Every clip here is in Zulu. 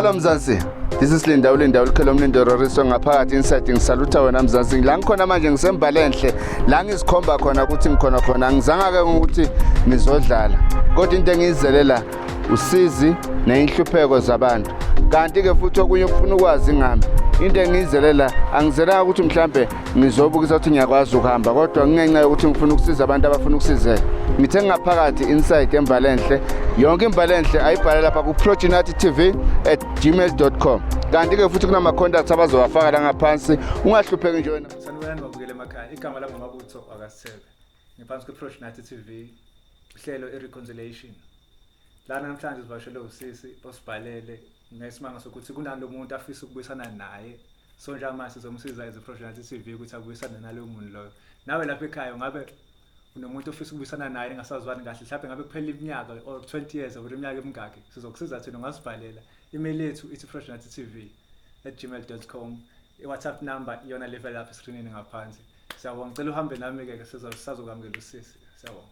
Hello Mzansi. This is Linda uLinda uLukhelo Mlindo Roriso ngaphakathi inside ngisalutha wena Mzansi. La ngikhona manje ngisembalenhle la ngizikhomba khona ukuthi ngikhona khona angizanga ke ukuthi ngizodlala. Kodwa into engiyizele la usizi neyinhlupheko zabantu. Kanti ke futhi okunye okufuna ukwazi ngami into engiyizele la angizelanga ukuthi mhlambe ngizobukisa ukuthi ngiyakwazi ukuhamba kodwa ngenxa yokuthi ngifuna ukusiza abantu abafuna ukusizeka ngithe ngaphakathi inside embalenhle yonke imbalenhle ayibhale lapha ku-progenati tv at gmail com kanti-ke futhi kunama-contacts abazowafaka la ngaphansi ungahlupheki nje wena. Sanibonani babukele emakhaya, igama lami nguMabutho wakaSithebe, ngiphansi kwe-Progenati TV, uhlelo i-Reconciliation. Lana namhlanje sivakashelwe usisi osibhalele ngesimanga sokuthi kunalo muntu afisa ukubuyisana naye. So njengamanje sizomsiza as i-Progenati TV ukuthi abuyisane naloyo muntu loyo. Nawe lapha ekhaya ungabe unomuntu ofisa ukubuyisana naye ningasazwani kahle, mhlawumbe ngabe kuphela iminyaka or 20 years or iminyaka emingaki, sizokusiza thina. Ungasibhalela, email yethu ithi progenatitv@gmail.com, i-WhatsApp number iyona levela lapha eskrinini ngaphansi. Siyabonga, ngicela uhambe nami-ke sizokwamukela usisi. Siyabonga.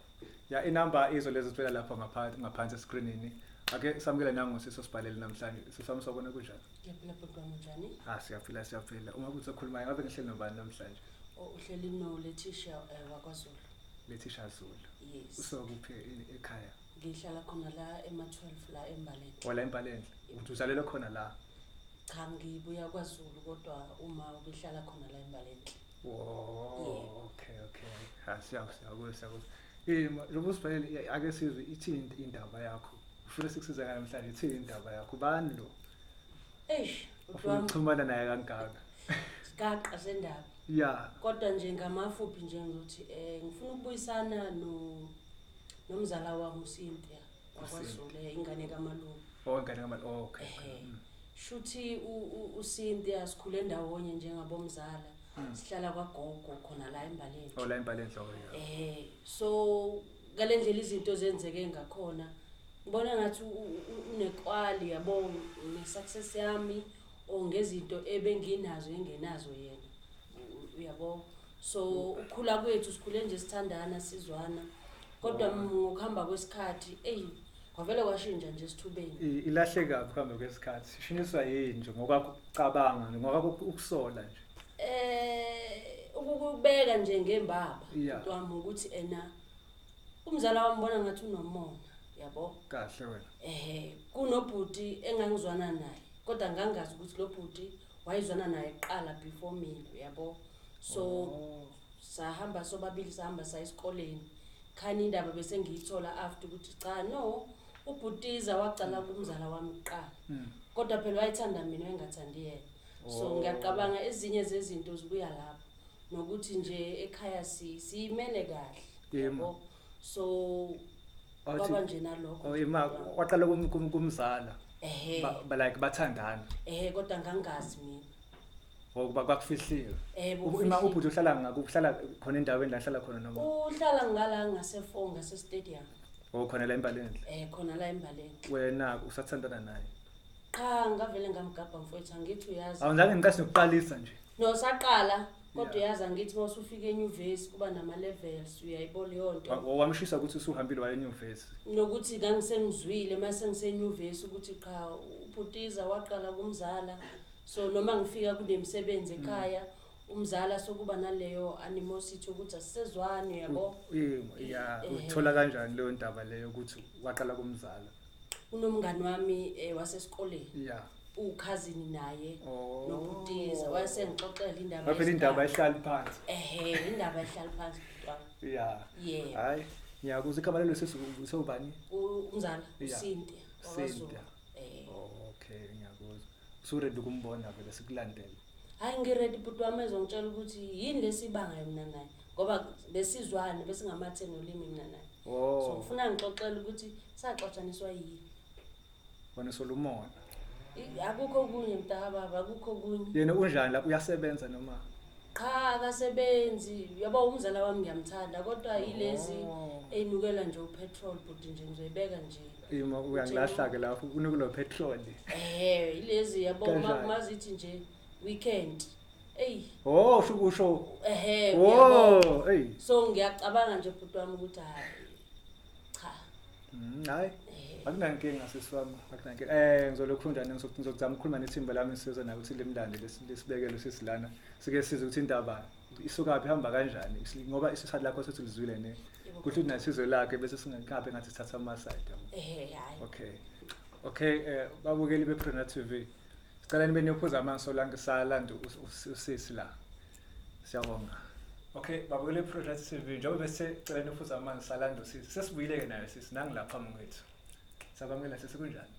Ya, inamba izo lezi zivela lapha ngaphansi eskrinini. Ake samukele nangu usisi osibhalele namhlanje. Sisami, sawubona, kunjani? Ngiyaphila bhuti wami, njani? Ah, siyaphila, siyaphila. Uma kuthi okhulumayo ngabe ngihleli nobani namhlanje? Oh, uhleli noLetisha wakwaZulu. Letisha Zulu? Yes. Usokuphi ekhaya? Ngihlala khona la ema-12 la eMbalenhle. Wala eMbalenhle, uthi uzalelwe khona la? Cha, ngibuya kwaZulu kodwa uma ubehlala khona la eMbalenhle. Oh. Yebo. Okay, ha, siyakuzwa, siyakuzwa. Njengoba usibhalele, ake sizwe ithini indaba yakho. Ufuna sikusiza namhlanje, ithini indaba yakho? Ubani lo Eish, bhuti ufuna wami, ukuxhumana naye kangaka? Sigaqa sendaba. Kodwa nje ngamafuphi nje ngizothi ngifuna ukubuyisana no nomzala wami uCynthia wakwaZulu, ingane kamalume. Oh, ingane kamali. Oh, okay. Ehhe. Shuthi uCynthia sikhule ndawonye njengabomzala. Sihlala kwagogo khona la eMbalenhle. Oh, la eMbalenhle, oh yeah. So ngale ndlela izinto zenzeke ngakhona ngibona ngathi unekwali yabo ne-success yami or ngezinto ebenginazo engenazo yena. Uyabo, so ukukhula kwethu sikhule nje sithandana sizwana kodwa ngokuhamba kwesikhathi eyi kwavele kwashintsha nje esithubeni. Ilahleka kuhambe kwesikhathi, ishiniswa yini nje ngokwakho ukucabanga, ngokwakho ukusola nje? Ukukubeka nje ngembaba wami ukuthi ena umzala wami bona ngathi unomona, yabo. Kahle wena. Kunobhuti engangizwana naye kodwa ngangazi ukuthi lo bhuti wayezwana naye kuqala before mina, yabo. So sahamba sobabili, sahamba saya esikoleni khani indaba bese ngiyithola after ukuthi cha, no, ubhutiza wacala kumzala wami kuqala kodwa phela wayethanda mina, wayengathandi yena. So ngiyacabanga ezinye zezinto zibuya lapho nokuthi nje ekhaya siyimele kahle, yabo. So kwaba nje nalokho. Oh, ima waqala kumzala. Ehhe. Ba like bathandana. Ehhe, kodwa ngangazi mina. Ngokuba kwakufihliwe. Ima Bokufihliwe. Ubhuti uhlala ngakuphi? Uhlala khona endaweni la hlala khona noma? Uhlala ngala ngase-4 ngase-stadium. Oh, khona la eMbalenhle. Khona la eMbalenhle. Wena usathandana naye? Qha, ngavele ngamgabha mfowethu, angithi uyazi. Awuzange ngiqase nokuqalisa nje? No, saqala kodwa uyazi angithi uma usufika enyuvesi kuba nama-levels, uyayibona leyo nto. Wamshisa ukuthi usuhambile waya enyuvesi? Nokuthi ngangisengizwile uma sengisenyuvesi ukuthi qha, ubhutiza waqala kumzala. So noma ngifika kunemisebenzi ekhaya umzala sokuba naleyo animosity ukuthi asisezwani, yabo. Ya, uthola kanjani leyo ndaba leyo ukuthi waqala kumzala? Unomngani wami wasesikoleni uwukhazini naye nobhutiza, wayesengixoxela indaba. Phela indaba ihlali phansi. Ehhe, indaba ihlali phansi, bhuti wami. Yebo. Hayi, ngiyakuzwa. Igama lelo sisi usewubani? Umzala uCynthia wakwaZulu. Cynthia. Oh, okay, ngiyakuzwa. Usuready ukumbona vele sikulandele? Hayi, ngiready bhuti wami, ezongitshela ukuthi yini lesibangayo mina naye ngoba besizwane besingamathe nolimi mina naye. So ngifuna ngixoxele ukuthi saxatshaniswa yini. Wena solumona. Akukho okunye mntakababa, akukho okunye. Yena unjani lapho, uyasebenza noma? Cha, akasebenzi. Yabo, umzala wami ngiyamthanda kodwa yilezi eyinukela nje upetrol bhuti nje, ngizoyibeka nje. Ima, uyangilahla ke lapho unukelwa petrol. Ilezi yabo. Kanjani? Mazithi nje weekend. Eyi. Oh, usho kusho. Ehhe, uyabo. Oh, hey. So ngiyacabanga nje bhuti wami ukuthi hayi cha. Hayi. Akunankinga sisi wami, akunankinga. Ngizolokhu njani, ngizokuzama ukukhuluma nethimba lami siza nayo ukuthi limlande lesibekelo sisilana. Sike sizwe ukuthi indaba isukaphi, ihamba kanjani, ngoba isishathi lakho sothi lizwile ne. Yebo. Kuhle ukuthi nasizwe lakhe bese singakabe ngathi sithatha ama-side, yabo. Ehhe, hhayi. Okay. Okay, babukeli beProna TV. Sicela nibe niyophuza amanzi solanke salanda usisi la. Siyabonga. Okay, babukeli beProna TV, njengoba bese cela niyophuza amanzi salanda usisi. Sesibuyile ke naye sisi nangilapha phambi kwethu. Sabamukela sisi, kunjani?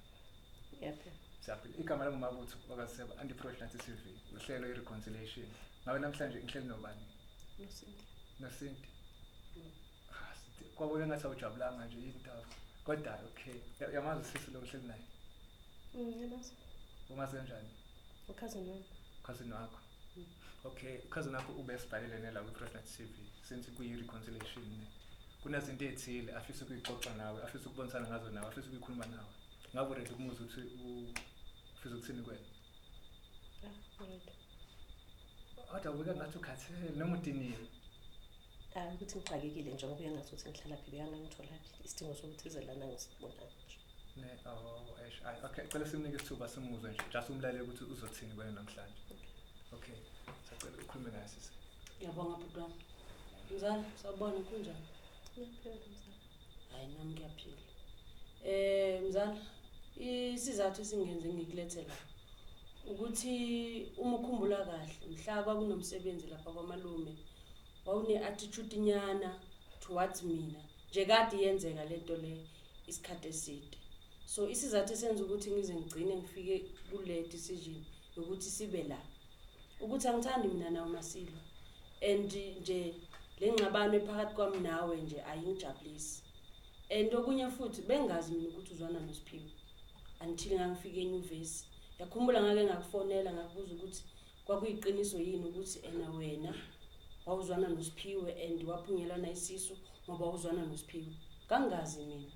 Ngiyaphila. Siyaphila. Igama lami uMabutho wakaSeba, anti-Project TV, uhlelo i-reconciliation. Ngabe namhlanje ngihleli nobani? Nosinti. Nosinti. Ah, Sinti, kwabona ngathi awujabulanga nje indaba. Kodwa okay, yamazi usisi lo uhleli naye. Ngiyamazi. Umazi kanjani? Ukhazini wami. Cousin wakho. Okay, cousin wakho ubesibhalele nela kwi-Project TV since kuyi-reconciliation ne. Kunezinto ey'thile afisa ukuyixoxa nawe, afisa ukubonisana ngazo nawe, afisa ukuyikhuluma nawe. Ngabe uready ukumuzwa ukuthi ufisa ukuthini kuwena? Ah, alright. Kodwa ubukeka ngathi ukhathele noma udiniwe. Ah, ukuthi ngixakekile nje ngoba uyangazi ukuthi ngihlala phi, bekangangitholaphi. Isidingo sokuthi ize lana ngisibonana nje. Ne, oh, eish, ayi, okay, cela simnike isithuba simuzwe nje, just umlalele ukuthi uzothini kuwena namhlanje. Okay, sacela ukhulume naye sisi. Ngiyabonga bhuti wami. Mzala, sawubona, kunjani? Ngiyaphila mzala. Hayi, nami ngiyaphila. Mzala, isizathu esingenze ngikulethe la ukuthi uma ukhumbula kahle mhla kwakunomsebenzi lapha kwamalume, wawune-attitude nyana towards mina nje, kade iyenzeka lento le isikhathi eside. So isizathu esenza ukuthi ngize ngigcine ngifike kule decision yokuthi sibe la ukuthi angithandi mina nawe masilwa, and nje le ngxabano ephakathi kwami nawe nje ayingijabulisi. And okunye futhi, bengazi mina ukuthi uzwana noSiphiwe until ngangifike enyuvesi. Yakhumbula ngake ngakufonela ngakubuza ukuthi kwakuyiqiniso yini ukuthi ena wena wawuzwana noSiphiwe and waphunyelwana isisu ngoba wawuzwana noSiphiwe. Kangazi mina,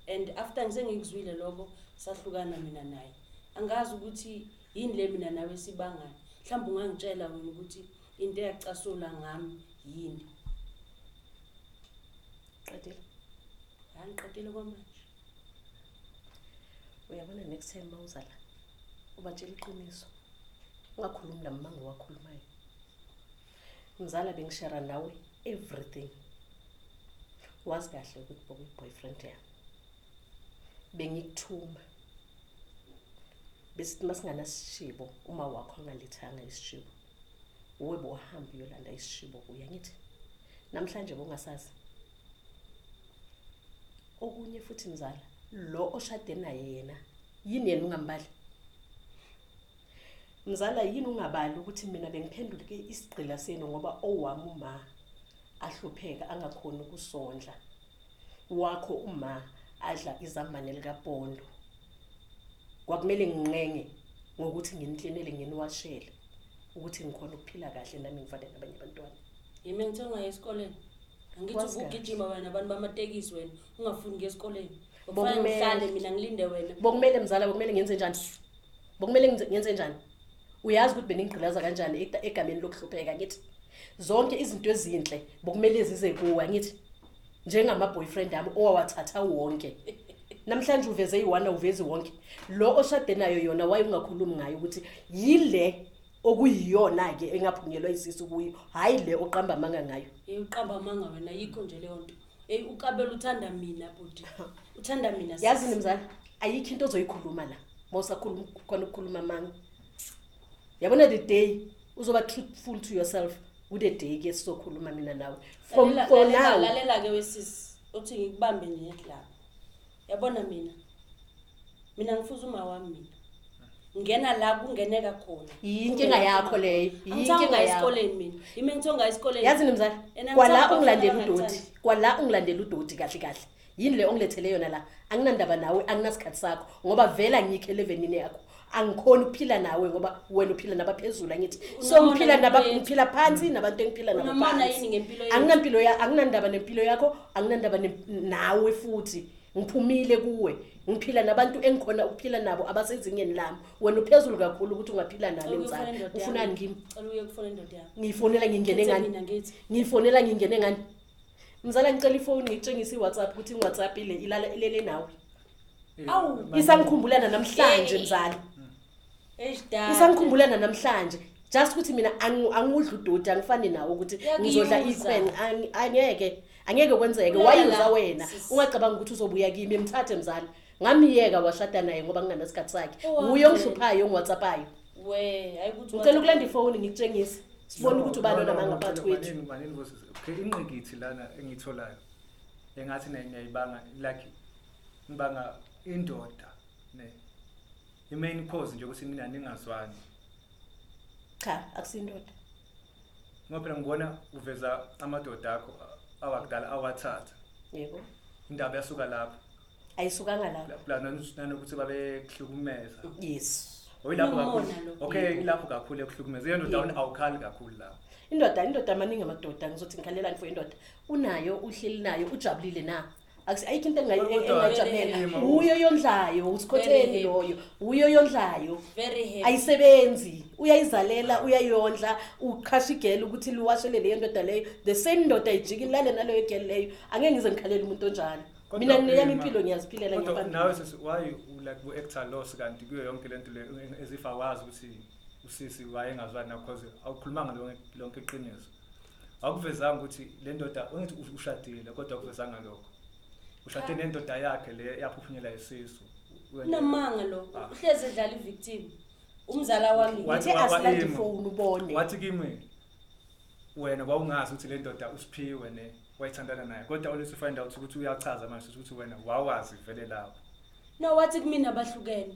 and after ngisengikuzwile lokho sahlukana mina naye. Angazi ukuthi yini le mina nawe sibangani. Mhlawumbe ungangitshela wena ukuthi into eyacasula ngami yini. Qedile. Hayi, ngiqedile kwamanje. Uyabona, next time mawuza la ubatshela iqiniso. Ungakhulumi lamanga owakhulumayo. Mzala, bengishare nawe everything. Wazi kahle ukuthi bokuyi-boyfriend yami. Bengikuthuma. Besithi masinganasishibo, uma wakho angalethanga isishibo, uwe bowahamba uyolanda isishibo kuye, angithi? Namhlanje bongasazi. Okunye futhi mzala, lo oshade naye yena, yini yena ungambali? Mzala, yini ungabali ukuthi mina bengiphenduleke isigqila senu ngoba owami uma ahlupheka angakhoni ukusondla. Wakho uma adla izambane likapondo. Kwakumele nginqenge ngokuthi nginiklinele, nginiwashele ukuthi ngikhona ukuphila kahle nami ngifane nabanye abantwana. Yimi ngithe ungayi esikoleni? Angithi Wazi kahle. ubugijima wena nabantu bamatekisi, wena ungafuni kuya esikoleni. Okufanele ngihlale mina ngilinde wena. Bokumele mzala, bokumele ngenze njani? Bokumele ngenze njani? Uyazi ukuthi beningigqilaza kanjani egameni lokuhlupheka, ngithi? Zonke izinto ezinhle bokumele zize kuwe, angithi? Njengama-boyfriend ami owawathatha wonke. Namhlanje uveze iyi-one, awuvezi wonke. Lo oshade nayo yona waye ungakhulumi ngayo ukuthi yile okuyiyona-ke engaphunyelwa isisu kuyo, hhayi le oqamba amanga ngayo. Hey, uqamba amanga wena, yikho nje leyo nto. Hey, ukabela uthanda mina bhuti. Uthanda mina sisi. Yazi mzala, ayikho into ozoyikhuluma la mawusakhuluma khona ukukhuluma amanga. Yabona, the day uzoba truthful to yourself, kude day ke sizokhuluma mina nawe. From for now. Lalela ke wesisi, uthi ngikubambe nje lapha. Yabona mina. Mina ngifuza uma wami mina. Ngena la kungeneka khona. Yinkinga yakho leyo, Angithanga yinkinga yakho. esikoleni mina. Yimi ngithe ungayi esikoleni. Yazi mzala, Yena kwala ngithanda ungilandela abafana udoti, abangakuthandi. kwala ungilandela udoti kahle kahle. Yini le ongilethele yona la? Anginandaba nawe, anginasikhathi sakho ngoba vele angikho elevenini yakho. Angikhoni ukuphila nawe ngoba wena uphila nabaphezulu, angithi? So Unomona ngiphila naba ngempilo yethu. ngiphila phansi nabantu engiphila nabo Unomona phansi. yini ngempilo yethu? Anginampilo ya, anginandaba nempilo yakho, anginandaba nawe futhi. Ngiphumile kuwe. Ngiphila nabantu engikhona ukuphila nabo abasezingeni lami. Wena uphezulu kakhulu ukuthi ungaphila nami Cela uye mzala. kufona indoda Ufunani yami. kimi? Cela uye kufona indoda yami. Ngiyifonela ngingene Ngithe ngani? mina ngithi. Ngiyifonela ngingene ngani? Mzala, ngicela ifoni ngikutshengise i-WhatsApp ukuthi ngi-WhatsApp ile ilala ilele nawe. Awu, Isangikhumbulana namhlanje mzala. Eish dade. Isangikhumbulana namhlanje. Just ukuthi mina angudli udoti, angifani nawo ukuthi ngizodla Uyakuyuza. ikhwen, angeke kwenzeke. Ulala Wayuza la, wena. sisi. Ungacabanga ukuthi uzobuya kimi, emthathe mzala. Ngamiyeka washada naye ngoba nginganasikhathi sakhe. Owami. Uye ongihluphayo ongiWhatsAppayo. We, hayi ukuthi Ngicela ukulanda ifoni ngikutshengise. Sibone ukuthi ubani onamanga phakathi kwethu. Manini bosisi. Okay, ingqikithi lana engiyitholayo. Engathi niyayibanga like ngibanga indoda ne. I-main cause nje ukuthi mina ningazwani. Cha, akusindoda. Ngoba phela ngibona uveza amadoda akho awakudala awathatha. Yebo. Indaba yasuka lapho. Ayisukanga lapho. La nanokuthi babekuhlukumeza. Yes. Oyilapho Unomona kakhulu. lo. Okay, ilapho kakhulu ekuhlukumeza. Iyo ndoda awukhali kakhulu lapho. Indoda maningi amadoda, ngizothi ngikhalelani for indoda. Unayo, uhleli nayo, ujabulile na? Ayikho into engayijabulela. Kodwa- Uyo yondlayo, usikhotheni loyo. Uyo yondlayo. Very happy. Ayisebenzi, uyayizalela, uyayondla, uqhasha igele ukuthi liwashele leyo ndoda leyo. The same ndoda ijike ilale naleyo gele leyo. Angeke ngize ngikhalele umuntu onjalo. Mina ngineyami impilo ngiyaziphilela Kodwa ngiyaphambili. nawe sisi, why like u-actor loss kanti kuyo yonke lento le as if awazi ukuthi usisi wayengazwani nakho, cause awukhulumanga lonke iqiniso. Awukuvezanga ukuthi le ndoda ungithi ushadile, kodwa akuvezanga lokho. Ushade nendoda yakhe le yaphuphunyela isisu. Unamanga lo. Ah. Uhlezi edlala i-victim. Umzala wami. Wathi Ngithe asilande ifoni ubone. Wathi kimi wena wawungazi ukuthi le ndoda usiphiwe ne wayithandana naye, kodwa only to find out ukuthi uyachaza manje ukuthi wena wawazi vele lapho. No, wathi kumina bahlukene.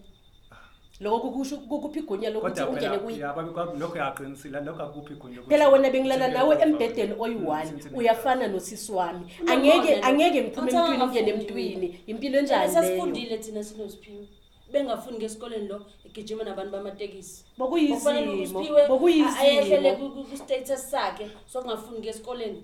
Lokho kusho kukuphi igunya lokuthi Kodwa ungene phela kuyi. ya lokho yaqinisile, lokho akuphi igunya lokuthi Phela wena bengilala nawe uthinte embhedeni oyi-one, uyafana nosisi wami. Unamona Angeke lo. angeke ngiphume Awuthanga emntwini ngingene ngafundi emntwini. Impilo enjani leyo? Sasifundile thina sinosiphiwe. Bengafuni ngesikoleni lo egijima nabantu bamatekisi. Bokuyizimo, Kufanele uSiphiwe bokuyizimo. ayehlele ku-status sakhe sokungafuni ngesikoleni.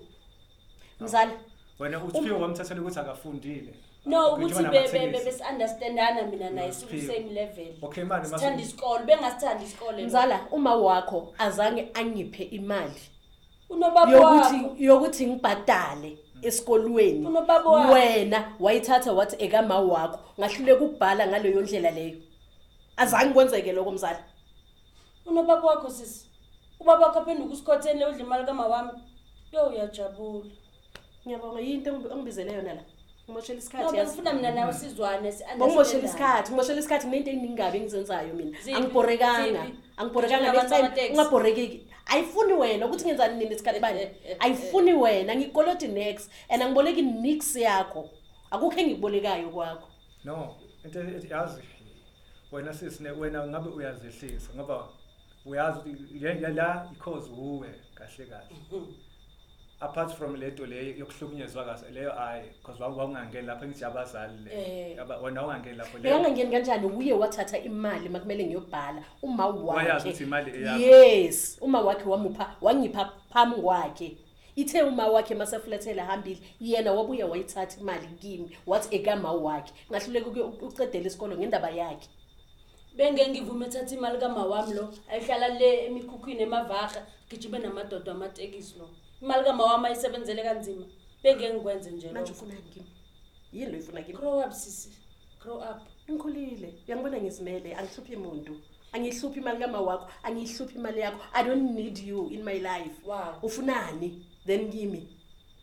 Mzala, Wena uSiphiwe wamthathela ukuthi akafundile. No, Ugijima ukuthi namatekisi. besi-understandana mina naye Nosiphiwe. siku-same level. Okay, manje Sithanda isikole, bengasithandi isikole. lo. mzala, uma wakho azange angiphe imali Unobaba wakho. yokuthi ngibhadale esikolweni. Unobaba wakho. Wena wayithatha wathi ekama wakho, ngahluleka ukubhala ngaleyo ndlela leyo. Azange kwenzeke lokho mzala. Unobaba wakho sisi. Ubaba wakho aphenduka usikhotheni le udla imali kama wami. Yo uyajabula. Ngiyabonga, yinto engibizele yona la. Ngimoshela No, isikhathi yazi. bengifuna mina nawe sizwane Bongimoshela si-understandane. isikhathi, ngimoshela isikhathi nento eningi kabi engizenzayo mina. Ziphi? Angibhorekanga. Ziphi? Angibhorekanga Gijima next time nabantu bamateksi. ungabhorekeki. Ayifuni wena ukuthi ngenzani nini isikhathi bani. Ayifuni wena, ngikoloti next and angiboleki nix yakho. Akukho engikubolekayo kwakho. No, into ethi yazi wena sisi ne wena ngabe uyazehlisa ngoba uyazi ukuthi la i-cause uwe kahle kahle. Apart from lento le yokuhlukunyezwa kahle leyo hayi because wawungangeni lapho ngithi abazali le. Wena wawungangeni lapho le. Bekangangeni kanjani uye wathatha imali makumele ngiyobhala uma Wayazi wakhe. ukuthi imali eyakho. Yes, uma wakhe wamupha wangipha phambi kwakhe. Ithe uma wakhe maseflethela hambile yena wabuya wayithatha imali kimi wathi ekama wakhe. Ngahluleka ukucedela isikolo ngendaba yakhe. Benge ngivume ethatha imali kama wami lo ayihlala le emikhukhwini emavaha gijime namadoda amatekisi lo. Imali kama wami ayisebenzele kanzima. Benge ngikwenze nje Manje lo. ufunani kimi? Yini lo ifuna kimi? Grow up sisi. Grow up. Ngikhulile. Uyangibona ngizimele, angihluphi umuntu. Angihluphi imali kama wakho, angihluphi imali yakho. I don't need you in my life. Wow. Ufunani then kimi?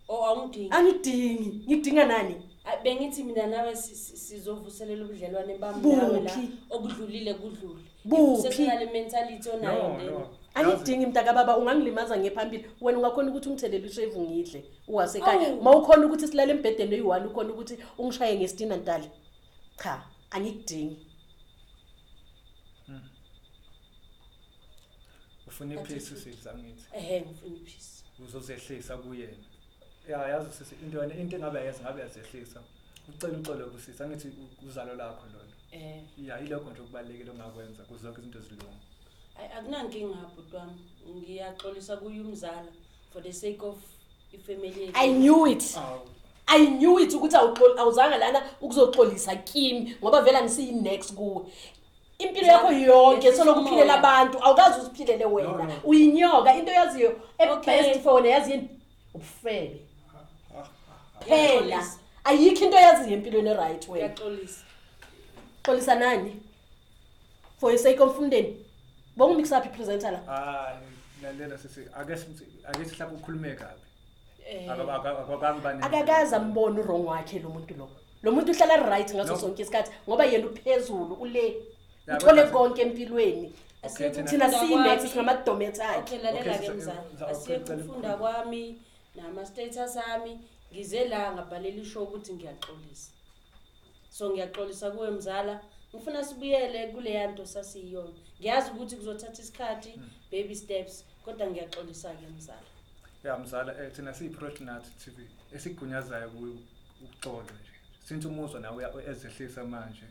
Oh awungidingi. Angidingi. Ngidinga nani? Bengithi mina nawe sizovuselela ubudlelwane bami nawe la Buphi? okudlulile kudlule. Buphi? Sesinale mentality onayo No, then. no. Angidingi mntakababa, ungangilimaza ngephambili. Wena ungakhona ukuthi ungithelele ushevu ngidle uwasekhaya. Awu. Mawukhona ukuthi silale embhedeni oyi-one, ukhona ukuthi ungishaye ngesitina ntali. Cha, angikudingi. Ufuna i-peace sisi angithi. Ehhe ngifuna i-peace. Uzozehlisa kuyena. Ya yazi sisi into yona into engabe yazi ngabe yazehlisa. Ucela uxolo kusisi angithi uzalo lakho lolo. Ya ilokho nje okubalekile ongakwenza kuze zonke izinto zilunge. Akunankinga bhuti wami. Ngiyaxolisa kuye umzala for the sake of ifamily yethu. I knew it. I knew it ukuthi awuzanga lana ukuzoxolisa kimi ngoba vele angisiyi next kuwe. Impilo yakho yonke Yehlisa soloko uphilela umoya. abantu, awukazi uziphilele wena. No, no. Uyinyoka, into oyaziyo Okay. e-best for wena yazi yini? Ubufebe. Phela Ngiyaxolisa. ayikho into oyaziyo empilweni e-right wena. Ngiyaxolisa. Xolisa nani? For your sake of umndeni. Bongumix up i-presenter la. Hayi, lalela sisi, ake sithi mhlawumbe ukhulume kabi. Eh. Akwakangi. Akakaze ambone u-wrong wakhe lo muntu lo. Lo muntu uhlala right ngaso No. sonke isikhathi ngoba yena uphezulu ule. Ya, Uthole kodwa- konke empilweni. Okay, thina- Thina siyinex Kwami. singamadometha akhe. Okay, lalela-ke Okay, mzala. okay, Asiye cela ukufunda kwami nama-status ami, ngize la ngabhalela ishow ukuthi ngiyaxolisa. So ngiyaxolisa kuwe mzala. Ngifuna sibuyele kuleya nto sasiyiyona. Ngiyazi ukuthi kuzothatha isikhathi, baby steps, kodwa ngiyaxolisa-ke mzala. Ya mzala, thina siyi-Progenat TV esigunyazayo kuyo ukuxolo nje. Since umuzwa nawe ezehlisa manje,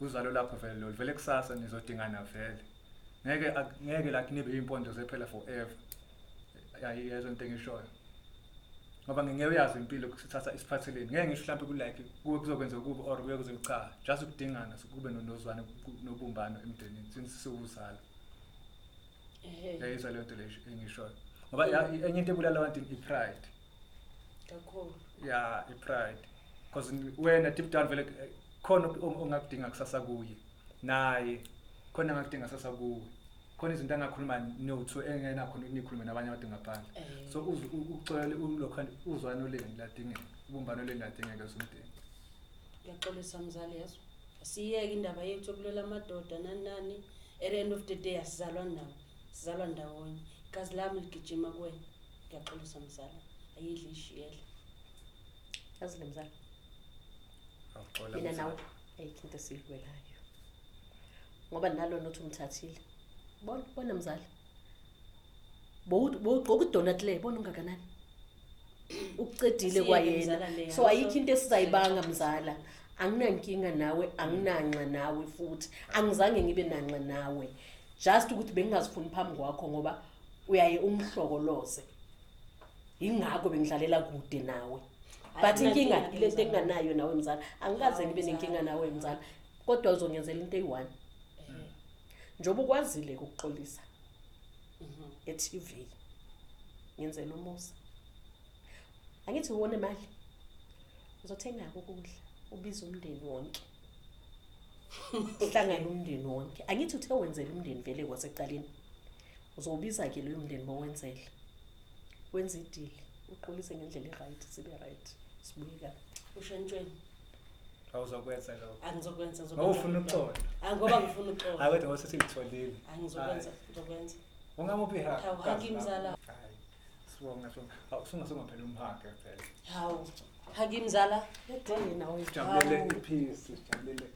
uzalo lakho vele lolu vele kusasa nizodingana vele. Ngeke like nibe impondo zephela forever. Yayiyezo into engishoyo. Ngoba ngeke uyazi impilo kusithatha isiphatheleni. Ngeke ngisho mhlawumbe ku like kuwe kuzokwenza kubi or kuye kuze cha, just ukudingana kube nozwana nobumbano emndenini since siwuzalo. Ehhe, Yayizwa leyo nto leyo engishoyo. Ngoba enye into ebulala abantu i-pride. kakhulu. Ya, i-pride, because wena deep down vele khona ongakudinga kusasa kuye, naye khona angakudinga kusasa kuwe, khona izinto angakhuluma no-two engenakhona nikhulume nabanye abantu ngaphandle. So uxolele ulokhu uzwano leni ladingeka, ubumbano leni ladingeka zomndeni. Ngiyaxolisa mzali, yazo. Asiyeke indaba yethu yokulwela amadoda nani nani. At the end of the day asizalwa nawo. Sizalwa ndawonye. Igazi lami ligijima kuwena. Ngiyaxolisa mzala. Ayidli ishiyele. Yazi le mzala. Awuxola Mina mzala. nawe ayikho into esiyilwelayo. Ngoba nalona uthi umthathile. Bona bona mzala. Bowugqoka udonut le bona ungakanani. Ukucedile Asiyeke kwayena. mzala leya. So ayikho into esizayibanga mzala. Anginankinga nawe, anginanxa nawe futhi. Angizange ngibe nanxa nawe. Just ukuthi bengingazifuni phambi kwakho ngoba uyaye ungihlokoloze. Ingakho bengidlalela kude nawe. But inkinga Akunankinga ile nto mzala. enginganayo nawe mzala. Angikaze Hawu, ngibe nenkinga mzala. nawe mzala. Kodwa uzongenzela into eyi-one. Njengoba ukwazile ukuxolisa e-TV, ngenzela umusa. Angithi uwone imali. Uzothenga ukudla, ubize umndeni wonke. Uhlangane umndeni wonke. Angithi uthe wenzela umndeni vele kwasekuqaleni. Uzowubiza ke loyo mndeni bowenzele. Wenze idili, uxolise ngendlela e-right, sibe right. Sibuye kahle. Ushentshweni. Awuzokwenza lokho. Angizokwenza Ngoba ufuna uxolo. Ah, ngoba ngifuna uxolo. Hayi kodwa ngoba sesilitholile. Angizokwenza, ngizokwenza. Ungamuphi ihug? Hawu, hug mzala. Hayi. Sibonga sibonga. Hawu sungaphela umhug phela. Hawu. Hug mzala. Yedini nawe. Sijabulele Hawu. i-peace, sijabulele.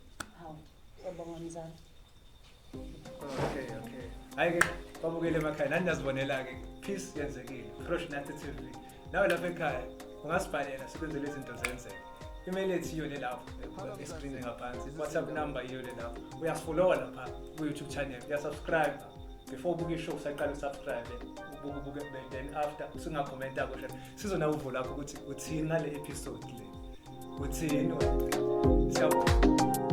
Hawu. Siyabonga mzala. Okay. Hayi ke babukele emakhaya nani nazibonela ke peace yenzekile. Progenat TV. Nawe lapha ekhaya ungasibhalela sikwenzele izinto zenzeke. Email yethu iyo le lapho escreen ngaphansi. WhatsApp number iyo le lapho. Uyasifollowa lapha ku YouTube channel. Uyasubscribe. Before ubuke ishow usaqala usubscribe ubuke ubuke then after usungakhomenta kusho. Sizona uvo lakho ukuthi uthini ngale episode le. Uthini wena? Siyabonga.